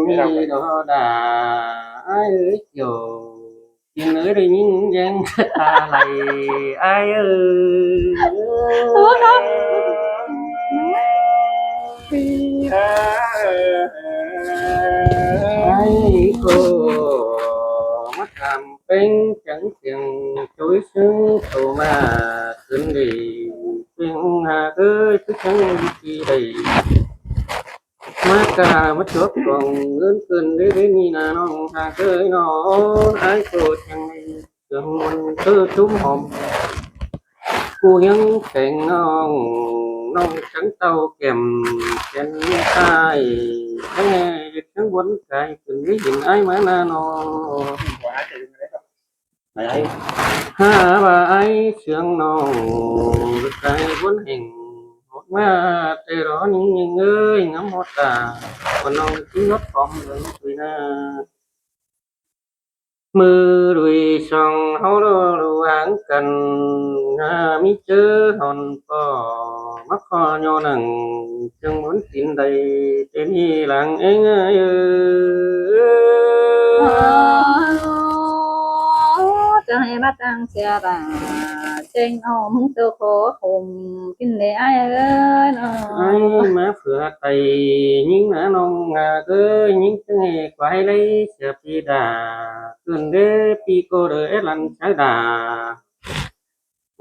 ມີດອກດາ ອ້າຍເອີຍ ກ່ຽວ ກິນເອີຍ ໄດ້ຍິນແຍງຕາໄຫຼ ອ້າຍເອີຍ ອ້າຍກໍມາຖາມ ເປັນຈັ່ງສຽງໂຈຍຊຶງໂຕມາຄືນດີ ເປັນຫາເອີຍ ຄືຈັ່ງດີໄດ້ ມາກາມາຈວບກອງເງິນເກີນເດ້ ເດ້ນີ້ນານ້ອງຫາເອີຍນ້ອງ ອ້າຍໂກດຈັ່ງໃດ ເຄື່ອງມັນເຕີຈຸ້ມຫອມ ຜູ້ຍັງແຂງນ້ອງ ນ້ອງຈັ່ງເຕົ້າແກ້ມແກ່ນຕາຍ ແທ້ເຮັດຈັ່ງບົນກາຍ ເພິ່ນໄດ້ເຫັນອ້າຍມານານ້ອງ ຫາວ່າອ້າຍເຊື່ອງນ້ອງ ກາຍບົນແຫ່ງ ອອກມາແຕ່ລໍນີ້ເອີຍ ງາມຮອດຕາ ວ່ານ້ອງຄືຍອດປອມເດີນໄປນາ ມື້ລຸຍຊ່ອງເຮົາລະລະຫວ່າງກັນ ຫາມີເຈີຮ່ອນປໍ ມາຂໍຍໍນັ່ງ ຈຶ່ງໝູນຕີນໄດ້ ເປັນທີ່ຫຼັງເອງເອີຍ ຈະໃຫ້ມາຕັ້ງເສຍດາ ເສັງເອົາມຶງໂຕໂຄຄຸມ ກິນໄດ້ອ້າຍເອີຍນ້ອງ ອ້າຍມາເພື່ອໄຕ່ຍິງນານ້ອງນາເອີຍ ຍິງຈັ່ງໃຫ້ຄວາຍໄລ່ເສຍປີດາ ຂຶ້ນເດ້ປີໂກເດີເອລັນຊາດາ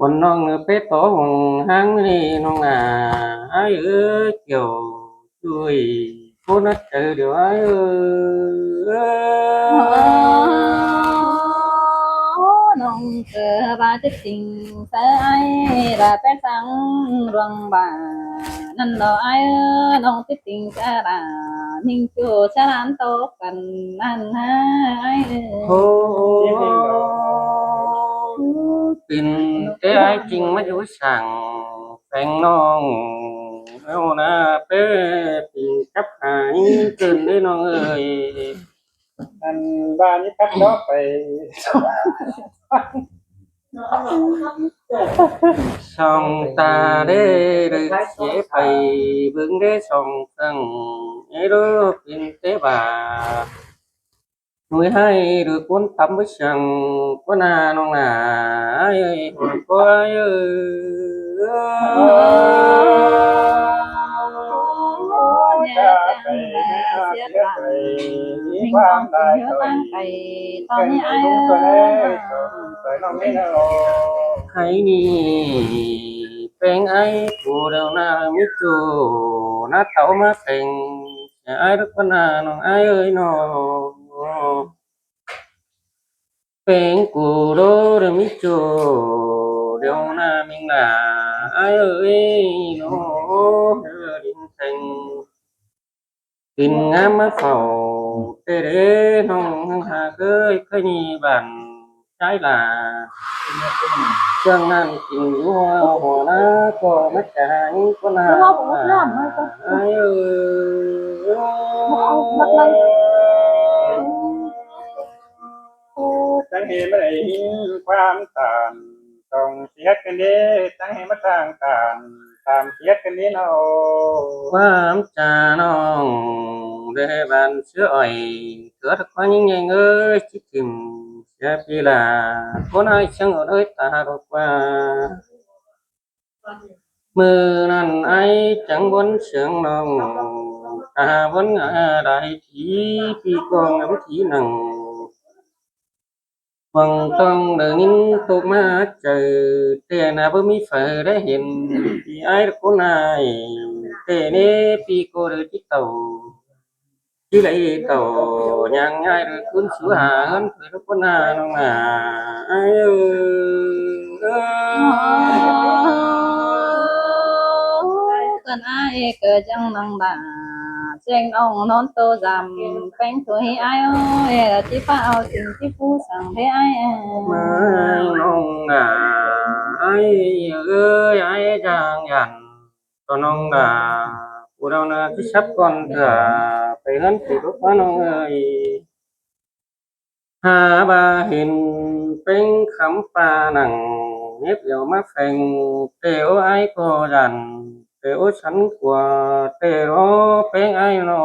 ວັນນ້ອງເນີເປໂຕຫົງຫາງນີ້ນ້ອງນາ ອ້າຍເອີຍ ກ່ຽວ ຈຸ້ຍ ຄົນໃຈດຽວອ້າຍເອີຍ ນ້ອງເກີບາຈິດຕິງເຊີອ້າຍ ລາແປສັງດວງບາ ນັ້ນດອກອ້າຍເອີຍ ນ້ອງຕິດຕິງສາລາ ມິງໂຈສາລານໂຕກັນນັ້ນນາອ້າຍເອີຍ ໂຮ ເປັນແຕ່ອ້າຍຈິງມາຢູ່ສ້າງ ແຟງນ້ອງ ເອົາໜ້າເປ້ປີກັບຫາຍ ຕື່ນເດ້ນ້ອງເອີຍ ອັນວ່ານີ້ພັດເນາະໄປ ສ່ອງຕາເດ້ ເລີຍເສຍໄປ ເບິ່ງເດ້ສ່ອງເຄື່ອງ ເອໂລເປັນເຕບາ ໜ່ວຍໃຫ້ຫຼືຄົນຕຳບໍ່ຊ່າງ ກໍໜ້ານ້ອງໜ້າເອີຍ ໂອ້ຍເອີຍ ຈາກໄປແມ່ເສຍໄປ ມີຄວາມຫຼາຍ ຕອນນີ້ອ້າຍເອີຍ ໃຫ້ນີ້ແປງອ້າຍ ຜູ້ດຽວໜ້າມີໂຈ ໜ້າເຕົາມາແປງ ອ້າຍເດີ ກໍໜ້ານ້ອງອ້າຍເອີຍນ້ອງ ແປງກູໂດເດີມີໂຈ ດຽວໜ້າມິງໜ້າອ້າຍເອີຍນ້ອງ ເດີດິນແຂງ ດິນງາມມາເຝົ້າ ເຕເດນ້ອງຫາເອີຍ ໃຜມີບ້ານ ຊາຍຫຼ້າ ເຄື່ອງນັ້ນກິນຢູ່ຫົວໜ້າ ກໍມາຈາຍກໍໜ້າ ອ້າຍເອີຍ ຕັ້ງໃຫ້ມາໄດ້ຍິນຄວາມຕານ ຕ້ອງສຽດກັນເດ້ ຕັ້ງໃຫ້ມາທາງຕານ ຕາມສຽດກັນເດ້ນ້ອງ ຄວາມຈານ້ອງ ໄດ້ບ້ານເສືອອ້ອຍ ເກີດຄວາມຍິ່ງໃຫຍ່ເອີຍ ຊິຖິ້ມ ເສຍປີລາ ຄົນອ້າຍເຊິ່ງເອີຍຕາດອກວ່າ ມື້ນັ້ນອ້າຍຈັ່ງບົນເຊື່ອງນ້ອງ ຕາບົນອາໄດ້ທີ່ ປີກອງອຳທີ່ນັ່ງ ຫວັງຕ້ອງໄດ້ຍິນຕົກມາໃຈ ແຕ່ໜ້າບໍ່ມີໃຜໄດ້ເຫັນ ທີ່ອ້າຍຄົນອ້າຍ ແຕ່ເນ ປີກໍເດີທີ່ເຕົາ ທີ່ໄລເຕົາ ຍ່າງຍ້າຍເດີຂຶ້ນສູ່ຫາເຮືອນເພິ່ນຄົນນານ້ອງນາ ອ້າຍເອີຍ ເພິ່ນອ້າຍເກີດຈັ່ງນາງດາ ແຈ້ງນ້ອງນອນໂຕຢາມ ແປ້ງໂຕໃຫ້ອ້າຍເອີຍ ທີ່ຟ້າເອົາສິ່ງທີ່ຜູ້ສັ່ງໃຫ້ອ້າຍເອີຍ ມານ້ອງນາ ອ້າຍເອີຍ ອ້າຍຢ່າງຢ້ານ ຕໍ່ນ້ອງດາ ຜູ້ດາວນາທີ່ຊັບກ່ອນເທື່ອ ໄປເຮືອນຜູ້ລູກມານ້ອງເອີຍ ຫາວ່າເຫັນເປັນຄຳປານັ່ງ ເຫຍິບແລ້ວມາແຝງ ແຕ່ໂອອ້າຍກໍຢ້ານ ແຕ່ໂອສັນກົວ ແຕ່ລໍແປງອ້າຍນໍ.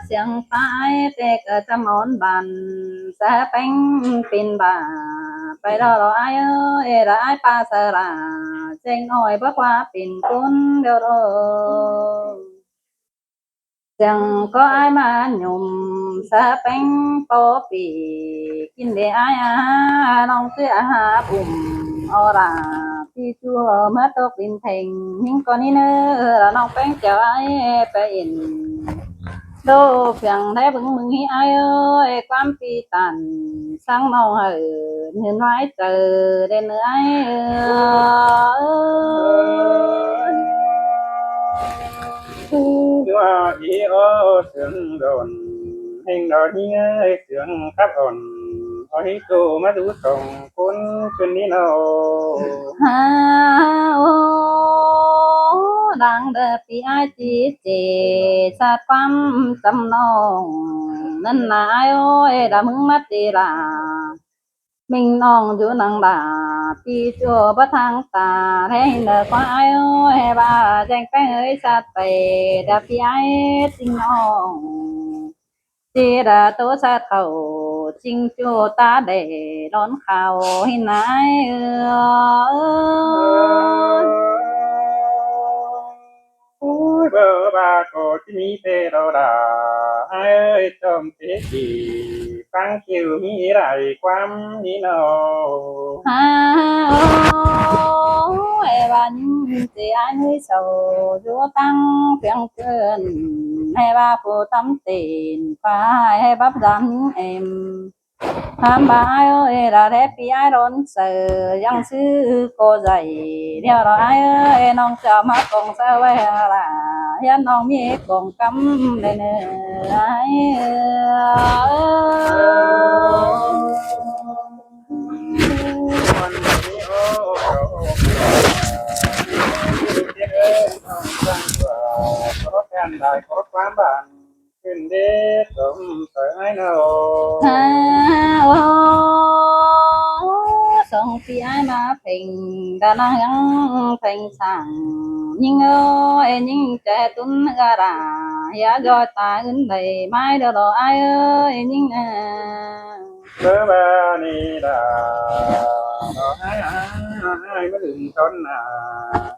ສຽງປາອ້າຍແຕ່ກະຈຳອ່ອນບານ ສະແປງເປັນບາ ໄປດອລອອ້າຍເອີຍ ລະອ້າຍປາສະຫຼາ ແຈ້ງອ້ອຍບໍ່ວ່າເປັນຄົນດຽວດອ ສຽງກໍອ້າຍມາຍົມ ສະແປງປໍປີ ກິນເດອ້າຍອາ ນ້ອງເສືອຫາປຸ້ມ ອໍລາ ປີຈູເມື່ອຕົກດິນເພັງ ຍິງກໍນີ້ເນີ ລະນ້ອງແປ້ງແກ້ວອ້າຍໄປເອັນ ໂດພຽງໄດ້ເບິ່ງມຶງຮີອ້າຍເອີຍ ຄວາມປີຕັນ ສັງນ້ອງໃຫ້ເງິນໄວ້ເຈີ ເດເນີອ້າຍເອີຍ. ວ່າອີໂອເສືອງດອນ ແຫ່ງດອນເຮຍເສືອງຄັບອ່ອນ ໂອເຮໂຕມາດູສອງຄົນຄືນນີ້ເນາະ ຮາໂອ ດັງເດີປີອ້າຍຈີເຈ ສາດຄວາມຈຳນອງ ນັ້ນນາອ້າຍໂອຍ ດາມຶງມາຕີລາ ມິງນ້ອງຢູ່ນັງດາ ປີໂຈບໍ່ທາງຕາ ແລເຫັນເດີຄວາອ້າຍໂອຍ ວ່າແຈ້ງແປ້ງເອີຍ ສາດໄປດາປີອ້າຍຈິງນ້ອງ ຈີດາໂຕສາດເຂົ້າ ຈິງໂຈຕາແດດອນຂາວ ເຫັນນາອ້າຍເອີຍ. ໂອ້ຍ ເບີບາກໍຊິມີແຕ່ດອລາ ອ້າຍເອີຍ ຈອມເຕະດີ ຟັງຄິວມີຫຼາຍຄວາມນີ້ເນາະ ຮາໂອຍ ວ່າຍິງເຈອ້າຍເອີຍ ເຊົາຢູ່ຕັ້ງພຽງເກີນ ໃຫ້ວ່າຜູ້ຕຳເຕັນ ຟ້າໃຫ້ບັບດຳເອັມ ຫ້າມບາຍໂອເອລາແລະປີອ້າຍຮ້ອນເສີ ຍັງຊື້ກໍໃຈ ດຽວລະອ້າຍເອີຍ ນ້ອງຈະມາກອງເສີໄວ້ລະ ຢ້ານນ້ອງມີກອງກຳແລເນີອ້າຍເອີຍ. ຂຶ້ນເດຊົມເຕີເນາະ ຮາໂອ ສອງປີອ້າຍມາເພັງ ດານາຍັງເພັງສັງ ຍິງເອີຍ ຍິງຈະຕຸນເຮືອລາ ເຮຍຢອດຕາອື່ນໄດ້ ມາຍເດີລອອ້າຍເອີຍ ຍິງເອີຍ. ເບີບານີດາ ດອກອ້າຍ ອ້າຍມາລຶ້ງຕົ້ນນາ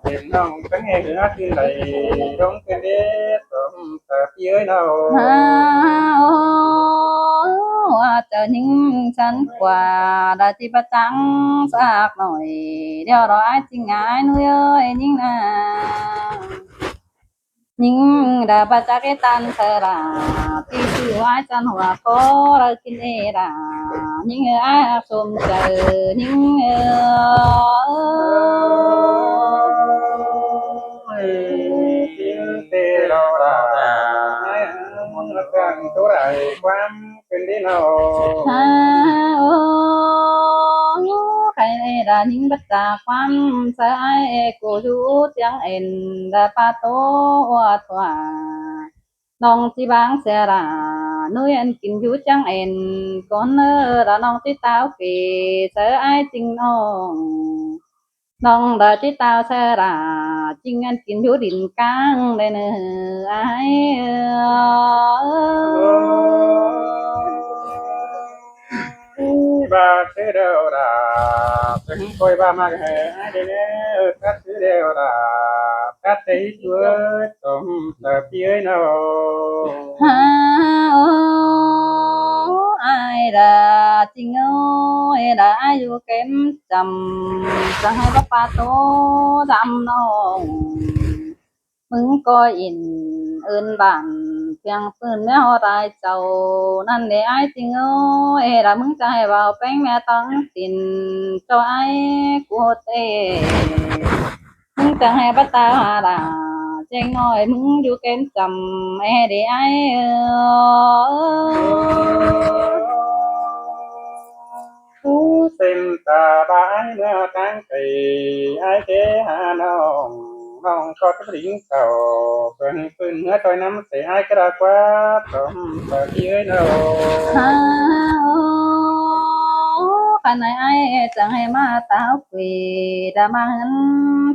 ເຫັນນ້ອງເປັນແຫ່ເຮືອຄືໃດ ລົງເປັນເດດສົມ ເອີ ພີ່ເອີຍເນາະ ຮາ ໂອ້ ວ່າເຈົ້າຍິງສັນກວ່າ ລະຊິປະຈັງສັກໜ້ອຍ ດຽວລອອ້າຍຈິງອາຍນຸຍເອີຍ ຍິງນາ ຍິງດາປະຈັກເອຕັນເທີລາ ທີ່ຊື່ວ່າຈັນຫົວຂໍລະກິນເອດາ ຍິງເອີຍອ້າຍສົມໃຈ ຍິງເອີຍ. ເຕໂລລາ ເຄື່ອງໂຕໄດ້ຄວາມຂຶ້ນດີເນາະ ຮາ ໂອ້ ໃຄລະຍິງບັດຕາຄວາມສະອາຍ ກູຢູ່ຕຽງເອັນ ລະປາໂຕອວດວ່າ ນ້ອງຊິບາງເສຍລາ ໜູເອັນກິນຢູ່ຕຽງເອັນ ກ່ອນເນີລະນ້ອງຊິຕາວເກ ສະອາຍຈິງນ້ອງ ນ້ອງລະຊິຕາວເສຍລາ ຈິງອັນກິນຢູ່ດິນກາງໄດ້ເນີອ້າຍເອີຍ. ບາດເດວດາ ເຊິ່ງຂ້ອຍບາມັກແຮອ້າຍເດເນີ ບາດເດວດາ ບາດເດວດາ ສົມຕາພີ່ເອີຍເນາະ ຮາ ໂອ້ ອ້າຍລະຈິງເອີຍ ລະອາຍຸເກັມຈຳ ຈະໃຫ້ບາປາໂຕດຳນ້ອງ ມຶງກໍອິນເອີ້ນບ້ານ ພຽງປືນແມວລາຍເຈົ້າ ນັ້ນເດອ້າຍຈິງເອີຍ ລະມຶງຈະໃຫ້ເວົ້າແປ້ງແມ່ຕັ້ງຕິນ ເຈົ້າອ້າຍກູເຕ ມຶງຈະໃຫ້ບັດຕາຫາລາ ແຈ້ງນ້ອຍ ມຶງຢູ່ເກັນຈຳ ແອເດອ້າຍເອີຍ. ເສັ້ນຕາບາຍເມື່ອທາງໄກ ອ້າຍເກຫານ້ອງ ນ້ອງກໍຈະບລິງເຂົ້າ ເພິ່ນຟື້ນເມືອຊ່ອຍນຳໃສ່ອ້າຍກະລາກວາດ ສົມປະເອີຍເນາະ ຮາ ໂອ້ ຄັນໃຫ້ອ້າຍຈັ່ງໃຫ້ມາຕາວ ເວດາມາເຮືອນ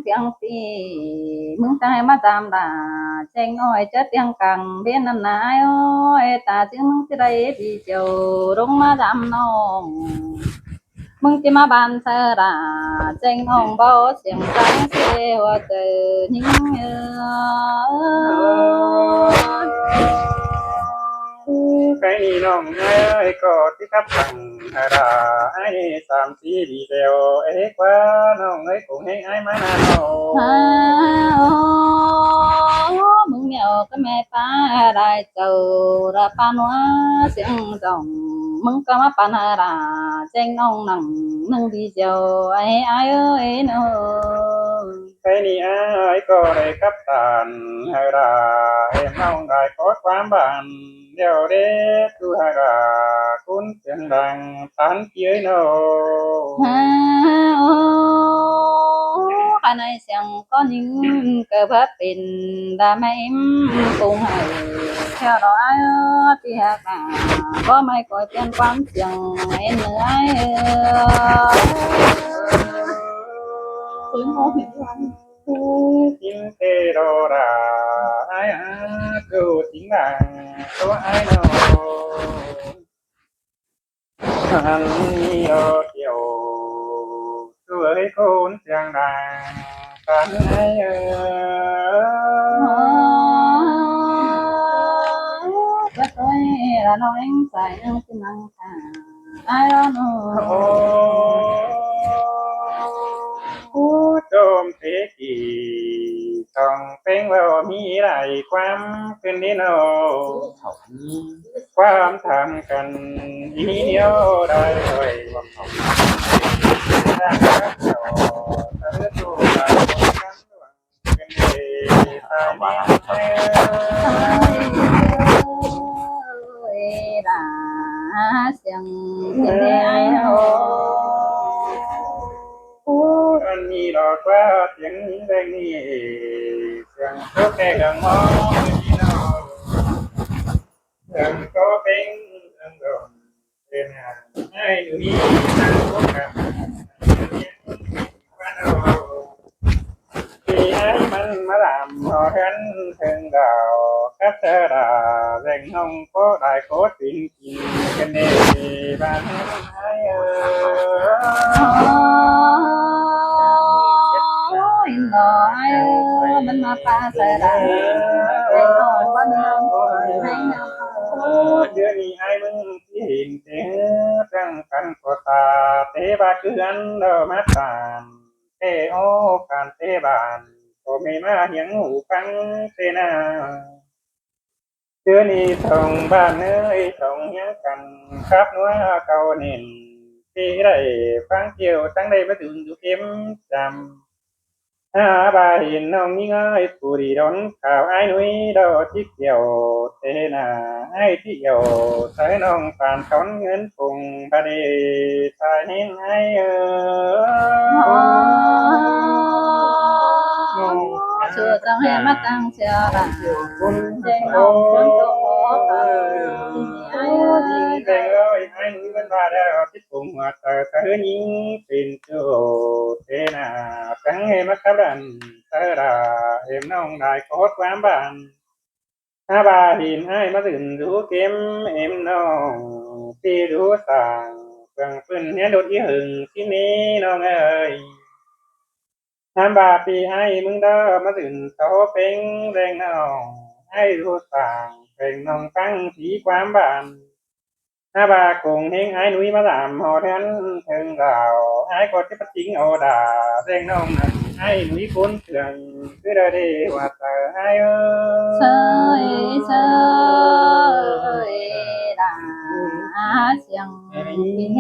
ພຽງປີ ມຶງຈະໃຫ້ມາດາມດາ ແຈ້ງນ້ອຍຈະຕຽງກາງເບນນຳນາອ້າຍເອີຍ ຕາຈຶ່ງມຶງຊິໄດ້ດີເຈົ້າ ລົງມາດາມນ້ອງ ມຶງຊິມາບ້ານເທີລາ ແຈ້ງນ້ອງເບົາສຽງສັງເສວະເຈີຍິງເອີຍ. ໄປນີ້ນ້ອງເອີຍ ກໍຊິກັບຝັ່ງ ຫາລາ ອ້າຍສາມສີ່ດີແລ້ວ ເອກວ່ານ້ອງເອີຍ ຄົງແຮງອ້າຍມານານອນ ຫາ ໂອ້ ມຶງແນວກະແມ່ປ້າຫຼາຍເຈົ້າ ລະປານວ່າສຽງຈອງ ມຶງກະມາປານຫາລາ ແຈ້ງນ້ອງນັ່ງໜຶ່ງດີແລ້ວ ອ້າຍ ອ້າຍເອີຍເນາະ. ໄປນີ້ອ້າຍກໍໄດ້ກັບຕານ ຫາລາ ເຫັນນ້ອງໄດ້ຂໍຄວາມບ້ານ ດຽວເດ ສູ່ຫາລາ ຄູນສຽງດັງ ປານເອີຍເນາະ ຫາ ໂອ້ ກະໃນສຽງກໍຍິງ ກະວ່າເປັນດາແມ່ອິມປຸງໃຫ້ ແຖວດອກອາຍເອີຍ ທີ່ຮັກນາ ບໍ່ໄມ່ກໍຈຽນຄວາມສຽງ ເອັນເອີຍ ເອີຍ ໂອ້ຍ ໂອ້ຍ ໂອ້ຍ ກິນເຕໂລລາ ອ້າຍຫາ ກູຈິງນາ ໂຕອ້າຍນ້ອງ ອັນນີ້ດອກກ່ຽວ ສວຍໂຄນສຽງດັງ ກັນໃຫ້ເອີ ກະຕົຍລະນ້ອງເອັງໃສ ເອັງຊິນັ່ງ ອາຍລະໂນ ໂອ້ ໂອ້ ໂຈມເຕກີ ຕ້ອງເປັງເວົ້າມີຫຼາຍຄວາມຂຶ້ນດີເນາະ ຄວາມຖາມກັນ ມີແນວໃດ ວ່າ ສຽງເປັນແນວ ອັນນີ້ດອກວ່າສຽງແບບນີ້ ສຽງໂຕແກ່ເລື່ອງມອງ ເລື່ອງໂຕເປັງ ເລື່ອງດອກ ເປັນຫຍັງອ້າຍຢູ່ນີ້ ນັ່ງຄົບກັນ ທີ່ອ້າຍມັນມາລ ແລງນ້ອງກໍໄດ້ຂໍເປັນກິນກັນແດ່ບ້ານເຮືອນອ້າຍເອີຍ. ໂອ້ຍ ເນາະອ້າຍເອີຍ ມັນມາປາໃສ່ລະ ແລງນ້ອງບໍ່ມີນ້ຳໃຫ້ນຳ. ເດືອນນີ້ອ້າຍມຶງຊິເຫັນແຕ່ເຮືອ ຕັ້ງກັນກໍຕາ ແຕ່ວ່າເຮືອນເດີມາຕາມ ແຕ່ໂອການແຕ່ບ້ານ ກໍແມ່ນມາຫຽງຫູຟັງແຕ່ໜ້າ. ເທື່ອນີ້ສອງບ້ານເອີຍ ຕ້ອງຫຽງກັນ ຄັກນົວເກົ່າແໜ້ນ ທີ່ໄດ້ຟັງກ່ຽວ ຈັ່ງໄດ້ມາດຶງດູເຂັມຈຳ ຫາວ່າເຫັນນ້ອງຍິງເອີຍ ຜູ້ດີດົນ ຂ່າວອ້າຍໜຸ່ຍດອກຊິກ່ຽວ ແຕ່ໜ້າອ້າຍຊິກ່ຽວ ໃສ່ນ້ອງປານຕອນເງິນປົງ ບາດນີ້ສາຍແຮງອ້າຍເອີຍ. ໂອ້ ເຈົ້າຈັ່ງໃຫ້ມາຕັ້ງເສຍລະ ແຈ້ງນ້ອງເພິ່ນກໍຂໍປາກ ທີ່ອ້າຍເອີຍ ແບ່ງເອີຍ ອ້າຍໜຸ່ຍເພິ່ນວ່າແລ້ວ ຕິດປົງຫົວໃຈ ສາຍຍິງເປັນໂຕ ເຕໜ້າ ຈັ່ງໃຫ້ມາຂັບດັນ ສາຍລາ ເອັມນ້ອງໄດ້ຂໍຄວາມບ້ານ ຫາວ່າເຫັນອ້າຍມາດຶງດູເຂັມ ເອັມນ້ອງຊິດູສ້າງ ເບື້ອງຟື້ນເຮືອນດົດອີຫຶງ ຊິມີນ້ອງເອີຍ. ນຳວ່າພີ່ອ້າຍມຶງເດີ ມາລຶນໂຕເປັງແລງນ້ອງ ອ້າຍຮູ້ສ້າງແລງນ້ອງຕັ້ງສີຄວາມບ້ານ ນຳວ່າກົງເຮງອ້າຍໜຸຍມາລາມຮອດເຮືອນເທິງດາວ ອ້າຍກໍຊິປະຕິງໂອດາແລງນ້ອງນັ້ນ ອ້າຍໜຸຍຄົນເຄື່ອງ ຄືດາເດວ່າເຕີອ້າຍເອີຍ ເຊີຍເຊີຍດາ ສຽງ ເຮ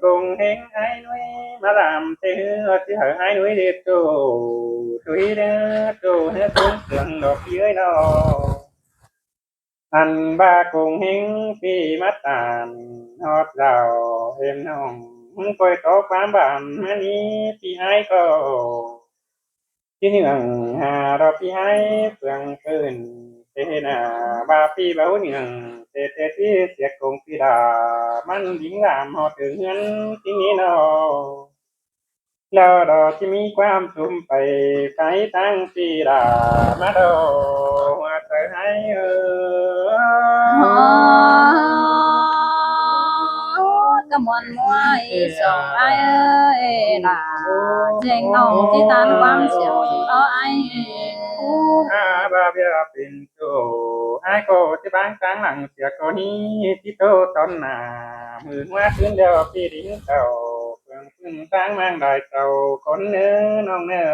ກົງເຮງອ້າຍໜຸຍມາລາມເທື່ອ ຊິໃຫ້ອ້າຍໜຸຍເດໂຕ ຕຸຍເດີໂຕ ເຮືອຄົນເຄື່ອງດອກເອີຍເນາະ ອັນວ່າກົງເຮງປີ້ມາຕານຮອດລາວ ເອັມນ້ອງ ປອຍຕໍ່ຄວາມບ້ານມານີ້ ພີ່ອ້າຍກໍ ທີ່ເນື່ອງຫາດອກພີ່ອ້າຍເຟືອງເກີນ ເຕໜ້າວ່າພີ່ເບົາເນື່ອງ ເຕເຕທີ່ສຽກກົງປີດາ ມັນດິງລາມຮອດເຖິງເຮືອນທີ່ນີ້ເນາະ ແລ້ວດອກທີ່ມີຄວາມສຸມໄປ ໄກຕັ້ງປີດາ ມາດອກຫົວໃຈອ້າຍເອີຍ ກະມ່ວນ ມວຍສອງອ້າຍເອີຍລາ ແຈ້ງນ້ອງທີ່ຕານຄວາມສຽງເອົາອ້າຍ ອາບາບຽເປັນໂຕ ອ້າຍກໍຈະບາງກາງຫຼັງເສຍກໍນີ້ ທີ່ໂຕຕອນໜ້າ ມື້ຫົວຄືນແລ້ວທີ່ດິນເຈົ້າ ເພິ່ງຂຶ້ນທາງມາງໄດ້ເຈົ້າຄົນເນີນ້ອງເນີ.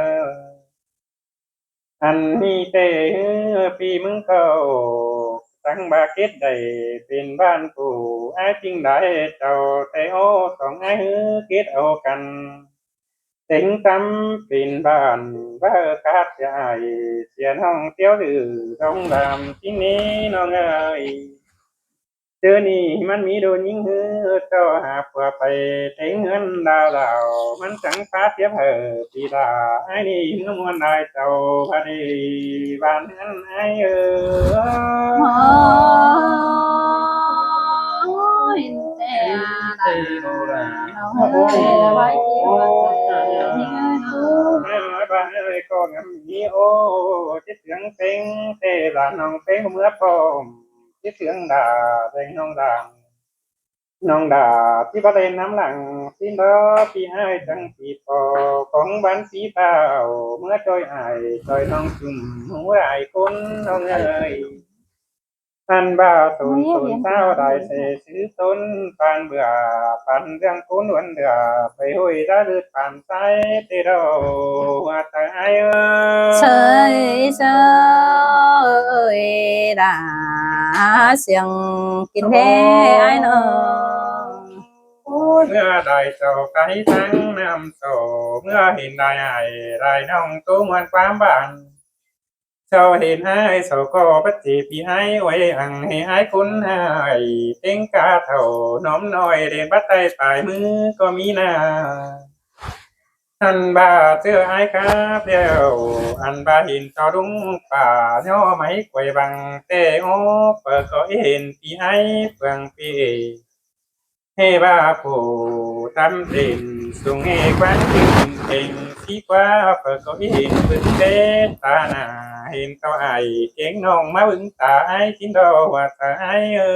ອັນນີ້ແຕ່ເຮີປີມຶງເກົ່າ ຕັ້ງບາເກັດໄດ້ເປັນບ້ານປູ ອ້າຍຈຶ່ງໄດ້ເຈົ້າແຕ່ໂອ ສອງອ້າຍເຮີເກັດເອົາກັນ ເຕັງຕຳເປັນບ້ານ ເວົ້າກາດຈະອາຍ ເສຍນ້ອງຕຽວດື້ ດອງດຳຈິງນີ້ນ້ອງເອີຍ. ເທື່ອນີ້ມັນມີໂດນຍິງເຮືອ ເຈົ້າຫາຜົວໄປແຕ່ງເຮືອນດາລາວ ມັນຈັ່ງພາທຽບໃຫ້ປີດາ ອ້າຍນີ້ເຮືອມ່ວນຫຼາຍເຈົ້າ ພະເດບ້ານເຮືອນອ້າຍເອີຍ ໂອ້ຍ ແຕ່ລາວ ໂອ້ຍ ວ່າເອີຍ ກໍງາມມີໂອ ຊິເສຍງເປັງ ແຕ່ລາວນ້ອງເປັງເມືອພ້ອມ ຊິເສຍງດາແດງນ້ອງດາ ນ້ອງດາທີ່ບໍ່ໄດ້ນຳຫຼັງ ຊິນບໍ່ພີ່ອ້າຍຈັ່ງຊິພໍຂອງບ້ານສີຂາວ ເມືອຊ່ອຍອ້າຍຊ່ອຍນ້ອງຈຸ່ມ ຮູ້ຫຼາຍຄົນນ້ອງເອີຍ ອັນວ່າຕົນຕົນສາວໄດ້ເສຍຊື່ຕົນ ປານເບືອ ປານເລື່ອງໂກນວັນເດືອ ໄປຫ້ວຍດາລືດປານ ສາຍເຕໂດ ວ່າແຕ່ອ້າຍເອີຍ ເຊີຍເຊີຍດາ ສຽງກິນແທ້ອ້າຍນ້ອງ ເມື່ອໄດ້ເຈົ້າໄກທັງນ້ຳໂຕ ເມື່ອເຫັນໄດ້ອ້າຍໄດ້ນ້ອງໂຕເມືອນຄວາມບ້ານ ເຈົ້າເຫັນອ້າຍເຈົ້າກໍບັດເຈປີອ້າຍ ອວຍອັງໃຫ້ອ້າຍຄົນອ້າຍ ເຕັງກາເຖົ້າໜອມນ້ອຍ ເດນບັດໃຕ້ປາຍມືກໍມີໜ້າ ອັນບາເຈີອ້າຍຄາບແລ້ວ ອັນບາເຫັນຕໍ່ດົງປ່າ ຍໍໄມ້ກວຍບັງແຕ່ອອກ ເປີກໍເຫັນປີອ້າຍເຟືອງປີ ເຮວ່າຜູ້ຕຳເປັນ ສູງເຮກວາງຂຶ້ນເປັນ ທີ່ກວ່າເພິ່ນກໍເຫັນເບິ່ງເດ ຕາໜ້າເຫັນເຂົາອ້າຍເກັ່ງນ້ອງມາເບິ່ງຕາອ້າຍກິນດອກວ່າຕາອ້າຍເອີ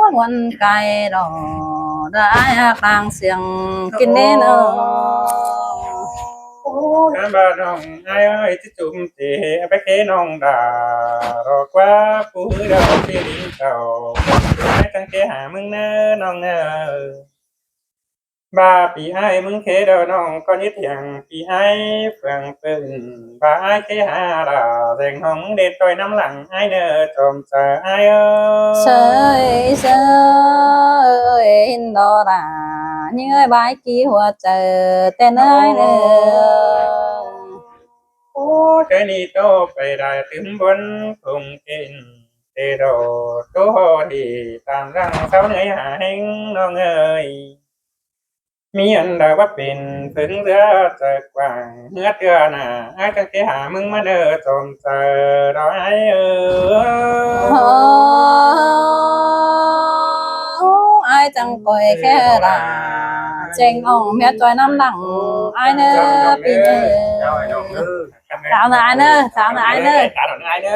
ຍ ມວນໄກ່ດອກ ດາຍຕ່າງສຽງກິນເດ້ເນາະ ໂອ້ຍ ອັນວ່ານ້ອງອ້າຍເອີຍ ຈະຈຸ່ມເຕະໄປເຄນ້ອງດາ ດອກວ່າຜູ້ດອກຊິດິນເຈົ້າ ໃຫ້ຕັ້ງແຕ່ຫາມຶງເນີນ້ອງເອີຍ ວ່າປີອ້າຍມຶງເຄເດີນ້ອງກໍຍຶດຫຍັງປີອ້າຍເຟືອງປຶ້ງ ວ່າອ້າຍເຄຫາດາ ແສງຫ້ອງເດັດຕ່ອຍນຳຫຼັງອ້າຍເນີ ຈອມຈາອ້າຍເອີຍ ເຊີຍ ເຊີຍ ເອີຍ ເຫັນດອດາ ຍິງເອີຍ ບາຍກີຫົວໃຈ ແຕ່ເນີອ້າຍເນີ ໂອ້ ໃຈນີ້ໂຕໄປໄດ້ຕື່ມບົນຄົງເກັນ ເຕໂດໂຕໂຫດີຕາມຫຼັງເຊົາເນີຍຫາແຮງນ້ອງເອີຍ ມີອັນໃດວ່າເປັນເພິ່ງເຫຼືອໃຈກວ້າງ ເຮືອເທື່ອໜ້າ ອ້າຍຈັ່ງເຄຫາມຶງມາເນີ ຈອມໃຈດອກອ້າຍເອີຍ ໂອ້ ອ້າຍຈັ່ງກ່ອຍແຄ່ລາ ແຈງອອງເມຍຈອຍນຳຫຼັງອ້າຍເນີ ປີເນີ ສາວເນີອ້າຍເນີ ສາວເນີອ້າຍເນີ ສາວເນີອ້າຍເນີ.